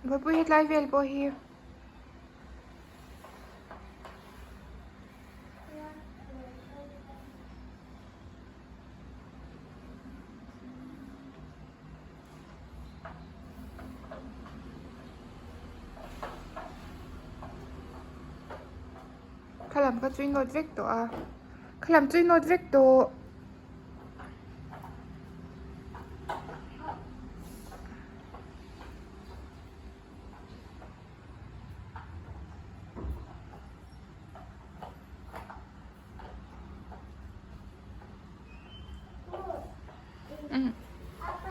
Bawihpui hetlai vel pawh hi. Khalam kha chu i nawt vek tawh a khalam chu i nawt vek tawh.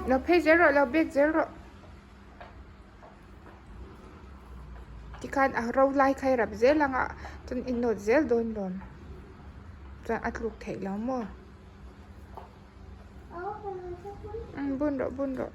Lo phei zel rawh lo bek zel rawh tikhan a ro lai kha i rap zel ang a chuan i nawt zel dawn lawm chuan a tluk theih lo maw bun rawh bun rawh.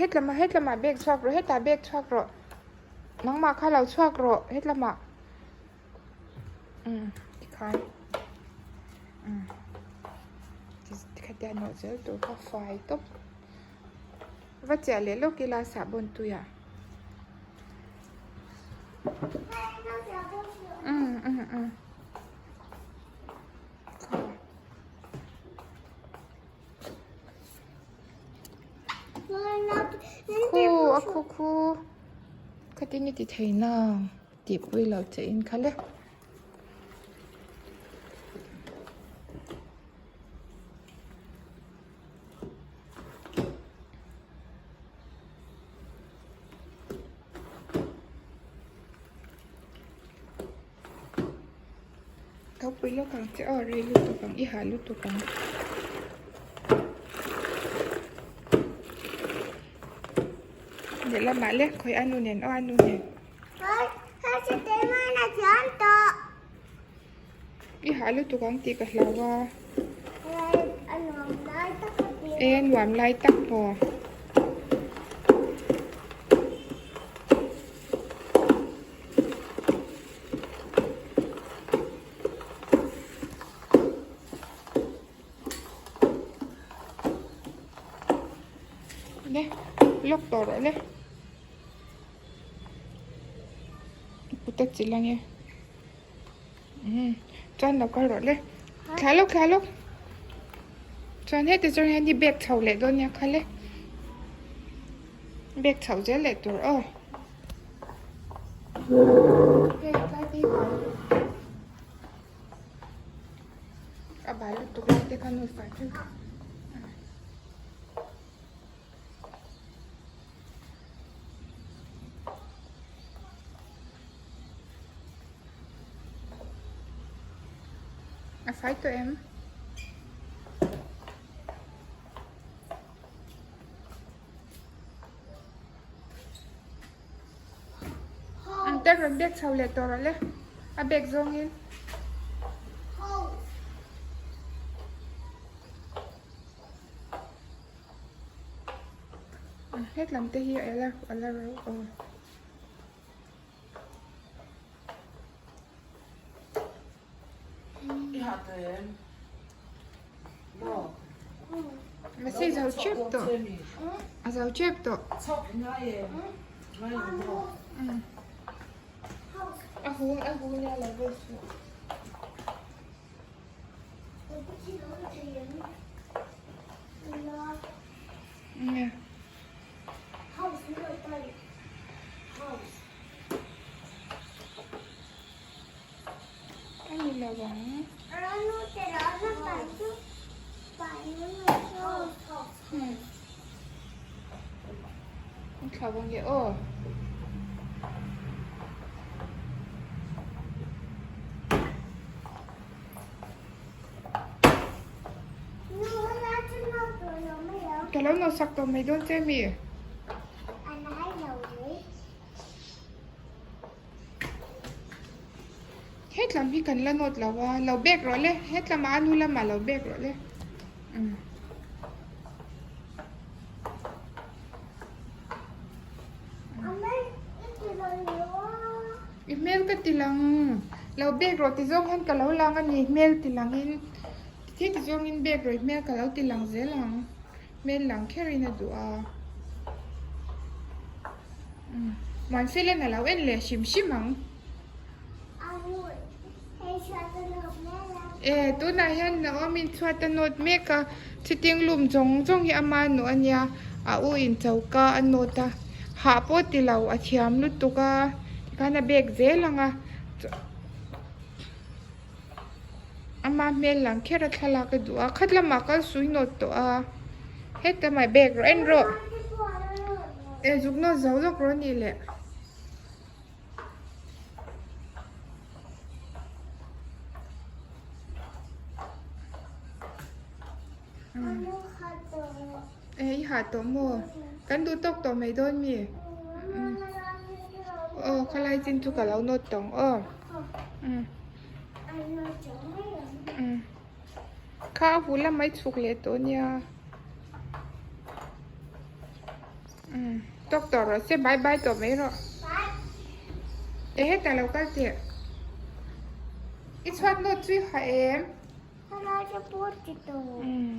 Hetlamah hetlamah bag chhuak rawh hetah bag chhuak rawh nangmah kha lo chhuak rawh hetlamah umm tikhan umm tikhatia nawh zel tur kha fai tawp va chiah leh lawk ila sahbawn tuiah. Umm umm umm. Khu a khu khu khatin i ti thei nang tih pui lo che in kha le. Thopui lawk ang che aw rei lutuk ang i hah lutuk ang. Lehlamah le khawi a nu nen aw a nu nen. I hah lutuk ang tih ka hlau a. E nuam lai tak maw. Le lock tawh rawh le. Kut a chilh ange. Umm chuan lo kal rawh le. Thla lawk thla lawk. Chuan heti zawng hian i bag chho leh dawn nia kha le. Bag chho zel leh tur aw. Hei tlai te hi bal a bal lutuk lai te kha nu fai vek. A fai tawh em? An te rawn bag chho leh tawh rawh le a bag zawngin. Hetlam te hi a la ro aw. Mahse zo chep tawh a zo chep tawh a hung a hung nia lo vel suh. Nge. A ni lo ang. An thlau ang nge aw. Ka lo nawh sak tawh mai dawn che mi? Hetlam hi kan la nawt lo a, lo bek rawh le, hetlamah a nu lamah lo bek rawh le. Umm. ka ti lang. Lo bek rawh ti zawng hian ka lo lang a ni, hmel ti langin. Ti ti zawngin bek rawih hmel ka lo ti lang zel ang. Hmel lang kherin a duh a. Muanfela'n a lo en leh hrim hrim ang. E, tunah hian Naomi chhuat a nawt mek a, thiting lum zawng zawng hi ama nuh a nia, a u in choka a nawt a, hah pawh ti lo a thiam lutuk a, tikhan a bek zel ang a, ama hmel lang kher a thlalak a duh a, khat lamah kal sui nawt tawh a, heta mai bek rawh en rawh, e zuk nawt zo lawk rawh a nih leh. E i ha tawh maw? Kan duh tawk tawh mai dawn mi? Aw khalai chin chu ka lo nawt tawng aw. Kha a hul lamah i chhuk leh tawh nia. Umm tawk tawh rawh se bye bye tawh mai rawh. E hetah lo kal teh. I chhuat nawt chu i ha em? Hello chu put ti tawh. Umm.